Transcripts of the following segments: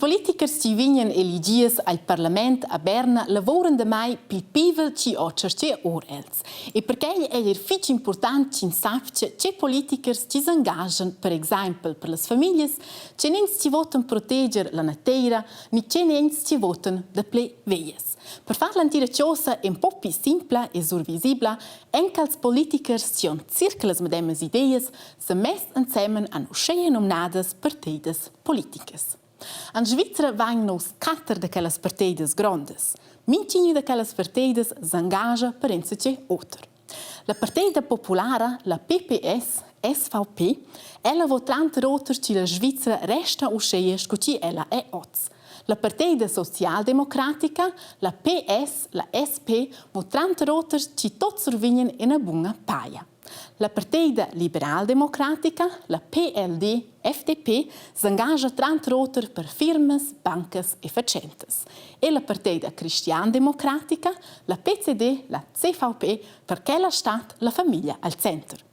Ils politichers chi vegnan eligias al parlament a Berna lavuran damai pil pievel chi ho tscherchè our els. E perquai ei eir fich important ch'ins sapcha che politichers chi s'engaschan per exaimpel per las famiglias, tgenins chi votan proteger la nateira ni tgenins chi votan daplè veglias. Per far l'entira chosa ün po pli simpla e survisibla èn quels politichers chi han circa las medemas ideas sa mess ensemen an uscheia numnadas partidas politicas. En Svizra vain nus quatter da quellas partidas grondas. Mintgina da quellas partidas s'engascha per insatge oter. La Partida Populara, la PPS, SVP, ella vo tranter oter chi la Svizra resta uscheia scu chi ella è oz. La Partida Socialdemocratica, la PS, la SP, vo tranter oter chi tots survignan ina buna paja. La Partida liberaldemocratica, la PLD, FDP, s'engascha tranter oter per firmas, bancas e fatschentas. E la Partida cristiandemocratica, la PCD, la CVP, per quella stat la famiglia al center.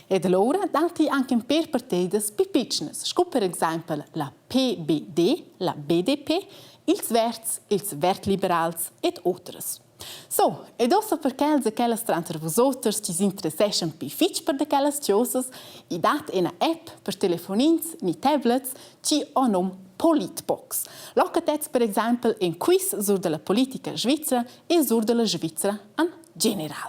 Ed alura datti anche in per partidas più pitschnas, sco per exempel la PBD, la BDP, ils Verds, ils Verdliberals ed otras. So, ed ussa per quels e quellas tranter vusoters chi s'interesseschan pli fitg per da quellas chosas, i dat ina app per telefonins ni tablets chi ho nom Politbox. Là chattets per exaimpel ün quiz sur da la politica svizra e sur da la Svizra en general.